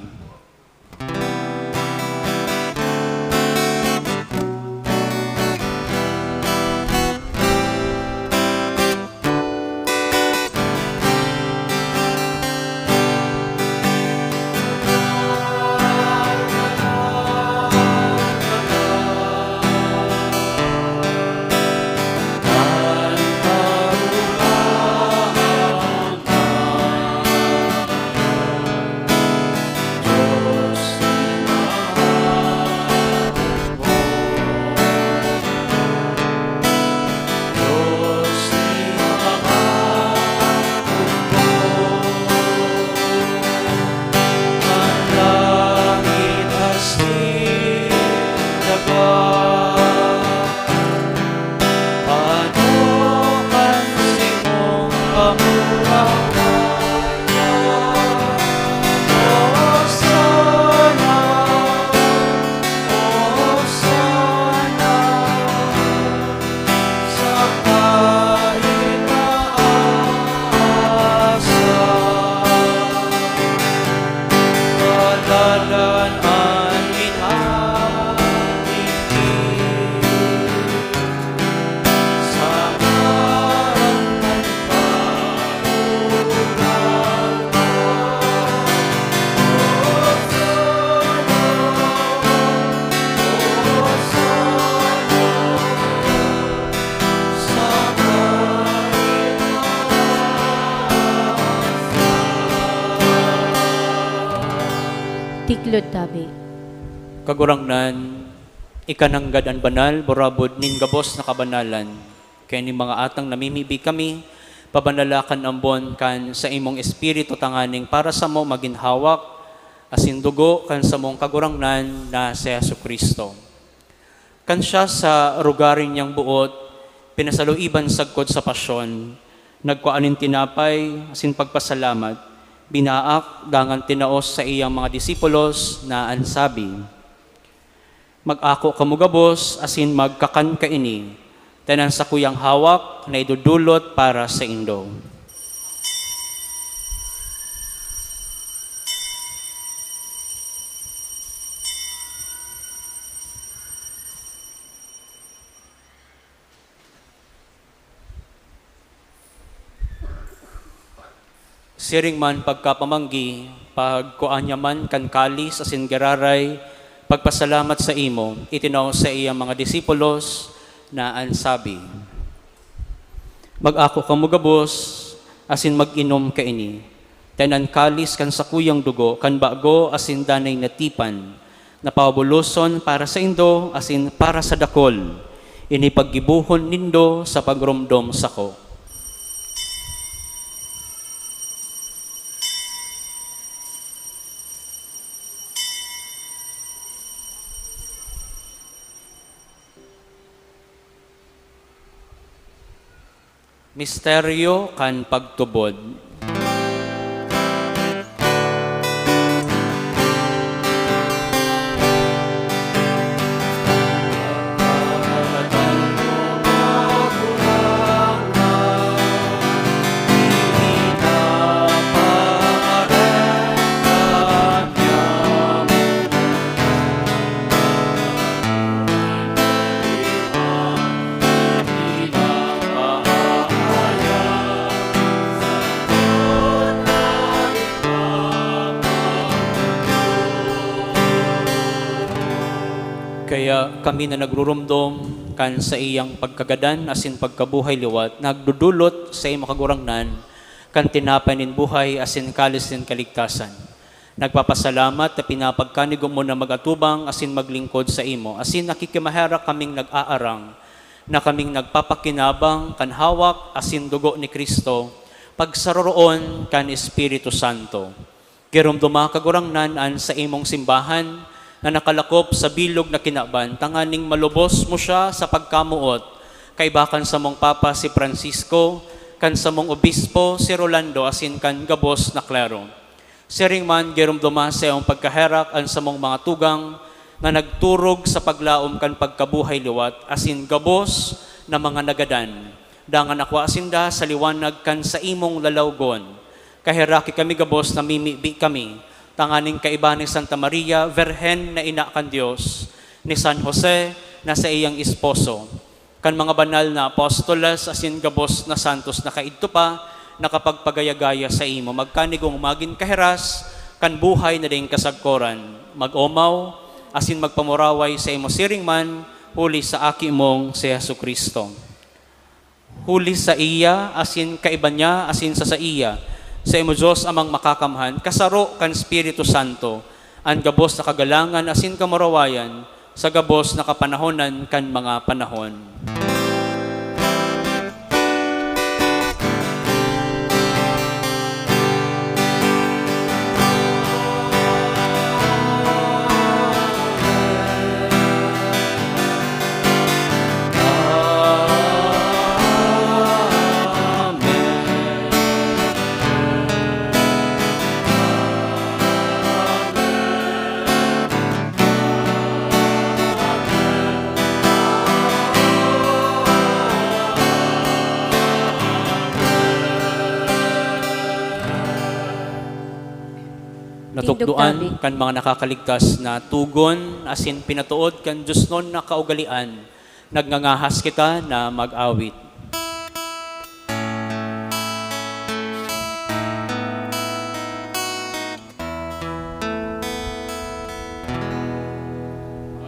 Tiklod tabi. Kagurangnan, ika nanggad an banal, burabod nin gabos na kabanalan. Kaya nin mga atang namimibi kami, pabanala kan ambon kan saimong Espiritu tanganing para samo magin hawak asin dugo kan samong Kagurangnan na si Jesu-Cristo. Kan siya sa rugaring niyang boot, pinasaluiban sagkod sa pasyon, nagkua nin tinapay asin pagpasalamat, binaak, dangan tinao sa iyang mga disipulos na an sabi, "Mag-ako kamo gabos asin magkakan kaini, ta an sakuyang hawak na idodolot para saindo." Siring man pagkapamanggi, pagkua niya man kan kalis asin giraray, pagpasalamat saimo, itinao sa iyang mga disipulos, Na an sabi, "Mag-ako kamo gabos, asin mag-inom kaini, ta an kalis kan sakuyang dugo kan bago asin danay na tipan, na pabuloson para saindo asin para sa dakol. Ini paggibohon nindo sa pagromdom sako." Misteryo kan pagtubod. Kaya kami na nagrurumdom kan saiyang pagkagadan asin pagkabuhay liwat, nagdodolot sa imo, Kagurangnan, kan tinapay nin buhay asin kalis nin kaligtasan. Nagpapasalamat ta pinapagkanigo mo na mag-atubang asin maglingkod saimo, asin nakikimaherak kaming nag-aarang na kaming nagpapakinabang kan hawak asin dugo ni Cristo, pagsaroroon kan Espiritu Santo. Giromdoma, Kagurangnan, an saimong simbahan na nakalakop sa bilog na kinaban, tanganing malubos mo siya sa pagkamoot, kaiba kan samong Papa si Francisco, kan samong Obispo si Rolando, asin kan gabos na klero. Siring man, giromdoma sa iyong pagkaherak an samong mga tugang na nagturog sa paglaom kan pagkabuhay liwat, asin gabos na mga nagadan. Dangan akwa sinda sa liwanag kan saimong lalawgon. Kaheraki kami gabos, namimibi kami, tanganing kaiba ni Santa Maria, Birhen na ina kan Dios, ni San Jose na saiyang esposo, kan mga banal na apostoles asin gabos na santos na kaidto pa nakapagpagaya-gaya saimo, magkanigong magin kahiras kan buhay na daing kasagkoran, mag-omaw asin magpamuraway saimo siring man, huli sa Aki mong si Jesu-Cristo. Huli saiya, asin kaiba niya, asin sa saiya, saimo Dios Amang Makakamhan, kasaro kan Espiritu Santo, an gabos na kagalangan asin kamurawayan, sa gabos na kapanahonan kan mga panahon. Natukdoan kan mga nakakaligtas na togon asin pinatood kan diosnon na kaugalean, nagngangahas kita na mag-awit.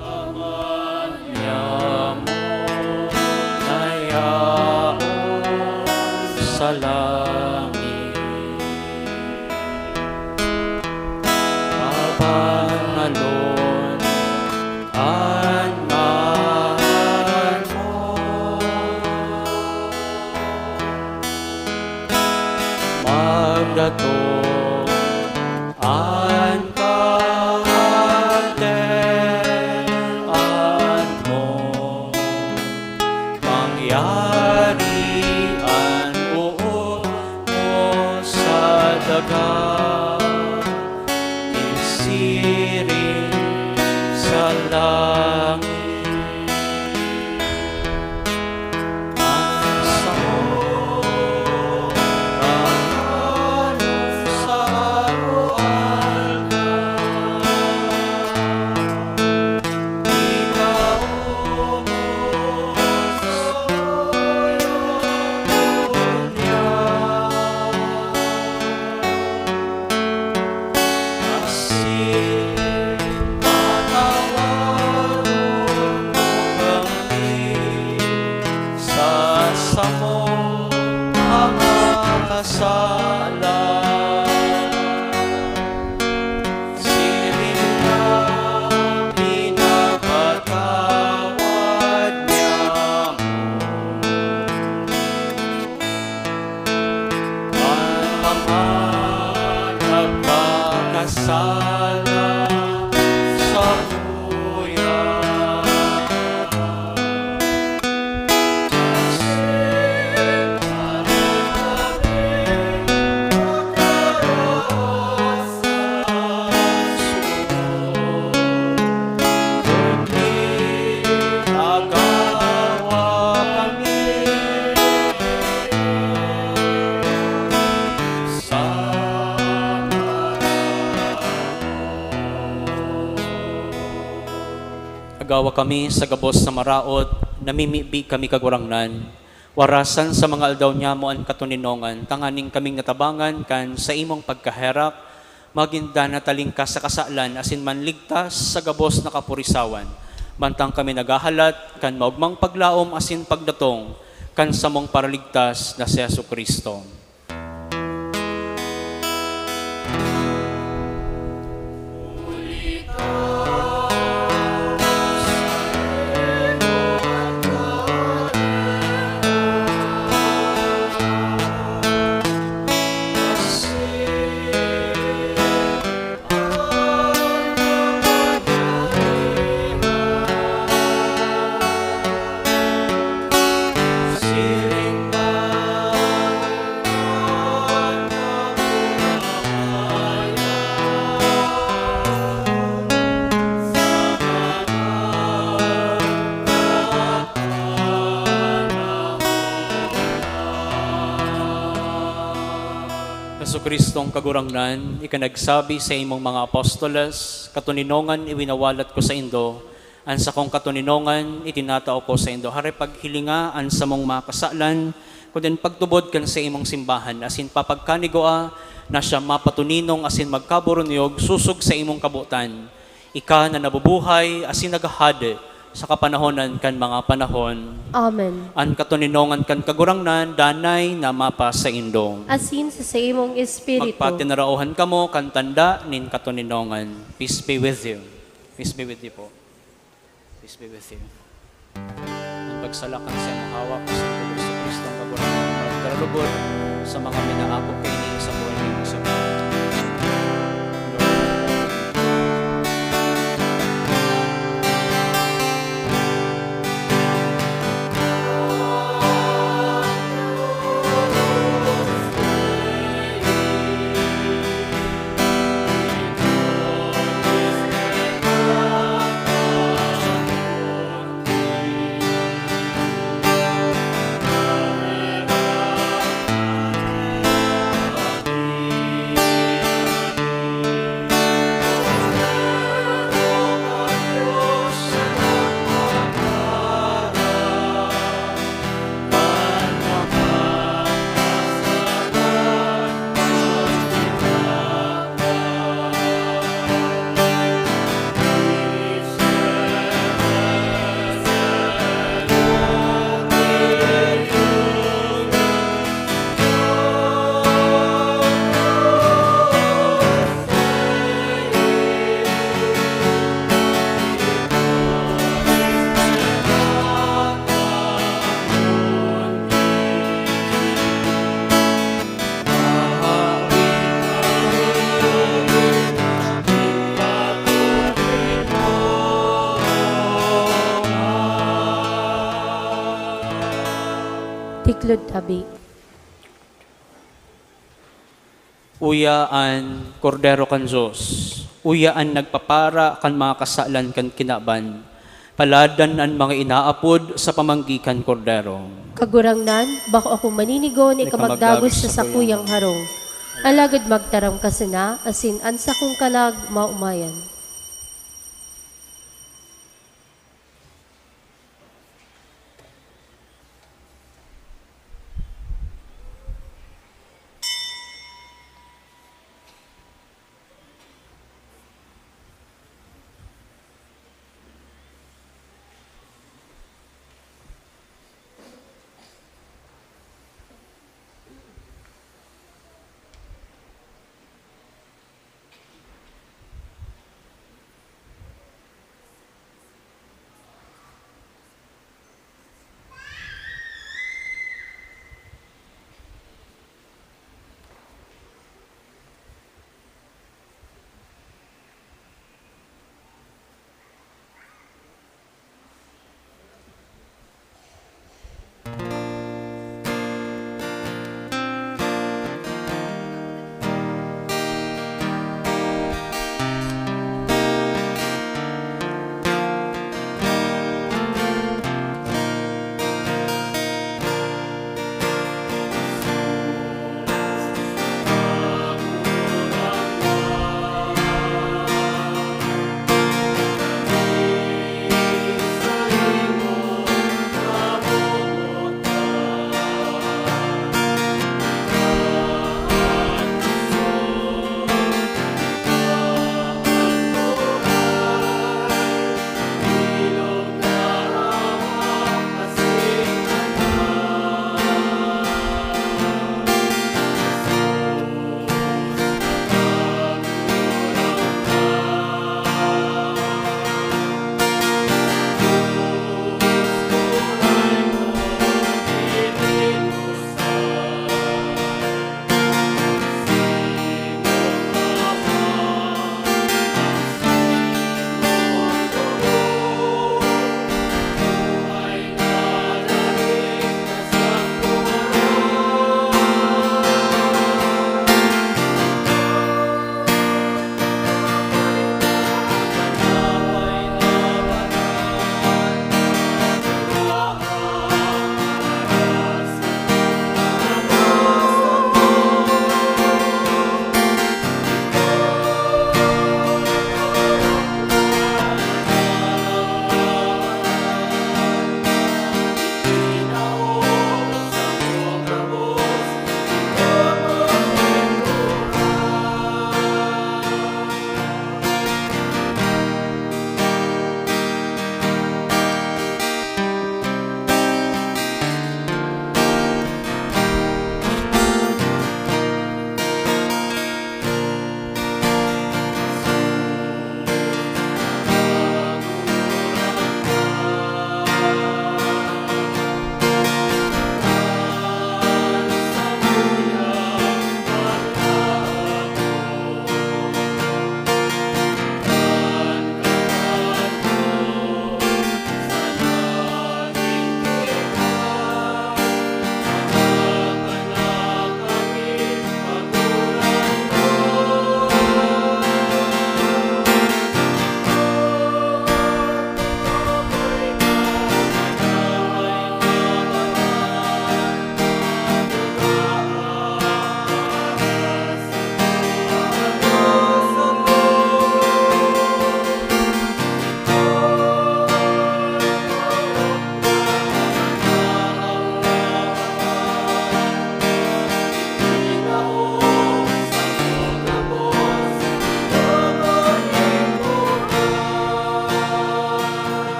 Ama niamo na yaon sa langit, pabanalon an ngaran mo, magdatong an kahadean mo, mangyari an boot mo sa daga, isiring sa langit. mo mga kasalan. Siring na pinapatawad niya mo an mga nagkakasala sakuya. Agawa kami sa gabos na maraot, namimibi kami, Kagurangnan. Warasan sa mga aldaw niamo an katoninongan, tanganing kaming natabangan kan saimong pagkaherak, magin danat talingkas sa kasalan asin manligtas sa gabos na kapurisawan, mantang kami naghahalat kan maogmang paglaom asin pagdatong kan samong Paraligtas na si Jesu-Cristo. Jesu-Cristong Kagurangnan, ika nagsabi sa imong mga apostoles, "Katoninongan iwinawalat ko saindo, an sakong katoninongan itinatao ko saindo." Hare, paghilinga an samong mga kasalan, kundi pagtubod kan sa imong simbahan, asin papagkanigua na siya mapatoninong asin magkaburunyog sosog sa imong kabotan. Ika na nabubuhay asin naghahade sa kapanahonan kan mga panahon. Amen. An katoninongan kan Kagurangnan danay na mapasaindo. Asin sa saimong espiritu. Magpatinaraohan kamo kan tanda nin katoninongan. Peace be with you. Peace be with you po. Peace be with you. An pagsalakan sa imong hawak, Santo Jesu-Cristong Kagurangnan, magdaralugod sa mga minaakop kaini sa buhay nin mga sabi. Tiklod tabi. Uya an Kordero kan Dios, uya an nagpapara kan mga kasalan kan kinaban. Paladan an mga inaapod sa pamanggi kan Kordero. Kagurangnan, bako ako maninigo na ika magdagos sa sakuyang harong. Alagad magtaram ka sana, asin an sakong kalag maomayan.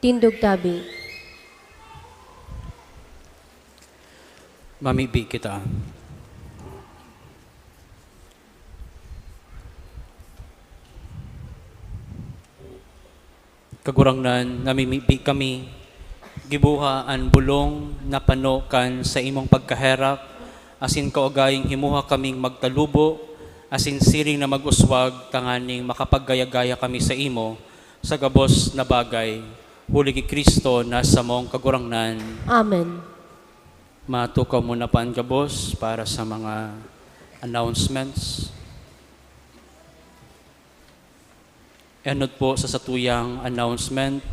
Tindog tabi. Mamibi kita. Kagurangnan, namimibi kami, gibuha an bolong na pano kan saimong pagkaherak, asin kaugayong himuha kaming magtalubo, asin siring na mag-uswag, tanganing makapaggaya-gaya kami saimo sa gabos na bagay, huli ki Cristo na samong Kagurangnan. Amen. Matukaw muna pa an gabos para sa mga announcements. Enot po sa satuyang announcement,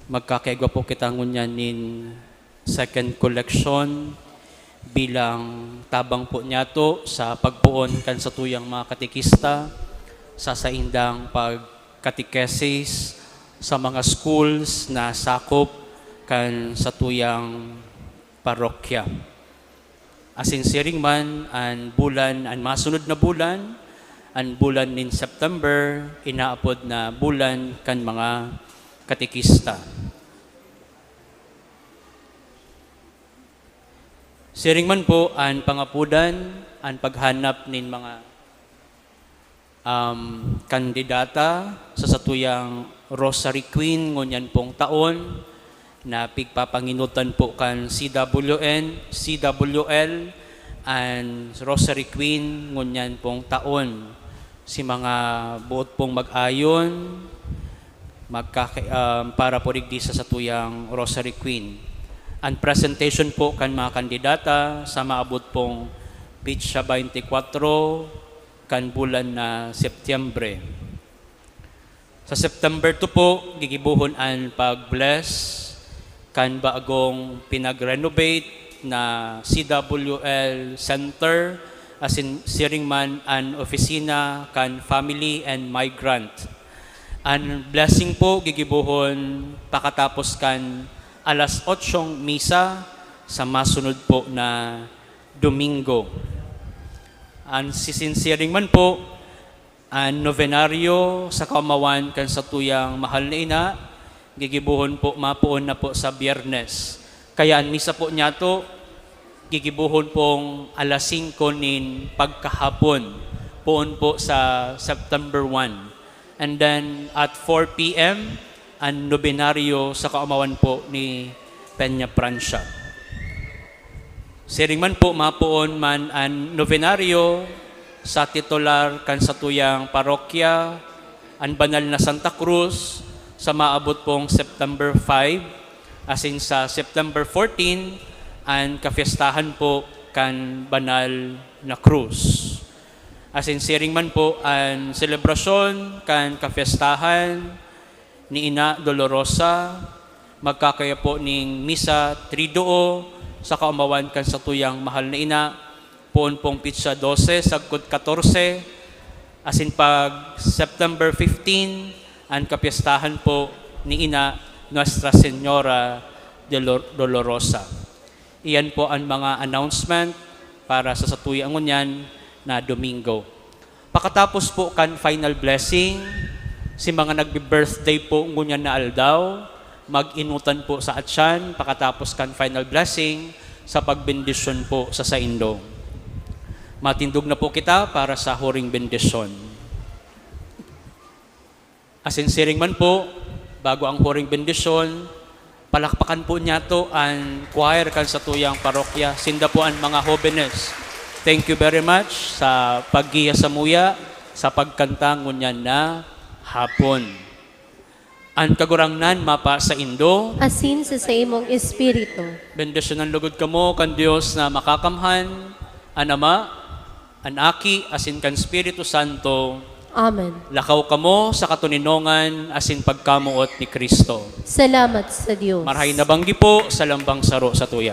magkakaigwa po kita ngunyan nin second collection bilang tabang po niyato sa pagpoon kan satuyang mga katekista sa saindang pagkatekesis sa mga schools na sakop kan satuyang parokya. Asin siring man an bulan, an masunod na bulan, an bulan nin September, inaapod na bulan kan mga katekista. Siring man po an pangapodan, an paghanap nin mga um, kandidata sa satuyang Rosary Queen ngunyan pong taon, na pigpapanginutan po kan C W N, C W L, an Rosary Queen ngunyan pong taon. Si mga boot pong mag-ayon, magkaka-, um, para po digdi sa satuyang Rosary Queen. An presentation po kan mga kandidata sa maabot pong petsa twenty-four, kan bulan na Setyembre. Sa September two po, gigibohon an pag-bless kan bagong pinag-renovate na C W L Center, asin siring man an opisina kan Family and Migrant. An blessing po gigibohon pakatapos kan alas otsong misa sa masunod po na Domingo. An sisinsiring man po, an nobenaryo sa kaomawan kan satuyang mahal na ina, gigibohon po, mapoon na po sa Biyernes. Kaya an misa po niyato, gigibohon pong alas singko nin pagkahapon, poon po sa September one. And then at four P M, an nobenaryo sa kaomawan po ni Peña Francia. Siring man po, mapoon man an nobenaryo sa titular kan satuyang parokya, an Banal na Santa Cruz, sa maabot pong September five, asin sa September fourteen, an kapyestahan po kan Banal na Cruz. Asin siring man po an selebrasyon kan kapyestahan ni Ina Dolorosa, magkakaya po nin misa triduo sa kaomawan kan satuyang mahal na ina, poon pong petsa dose sagkod katorse, asin pag September fifteen, an kapyestahan po ni Ina Nuestra Señora de Lor-, Dolorosa. Iyan po an mga announcement para sa satuyang ngunyan na Domingo. Pakatapos po kan final blessing, si mga nagbi-birthday po ngunyan na aldaw, mag-inutan po sa atyan pakatapos kan final blessing sa pagbendisyon po sa saindo. Matindog na po kita para sa huring bendisyon. Asin siring man po, bago ang huring bendisyon, palakpakan po niyato an choir kan satuyang parokya. Sinda po an mga hobenes. Thank you very much sa paggiya samuya sa pagkanta ngunyan na hapon. An Kagurangnan mapa saindo. Asin sa saimong espiritu. Bendisyonan lugod kamo kan Dios na Makakamhan, an Ama, an Aki, asin kan Espiritu Santo. Amen. Lakaw kamo sa katoninongan asin pagkamoot ni Cristo. Salamat sa Dios. Marahay na banggi po sa lambang saro satuya.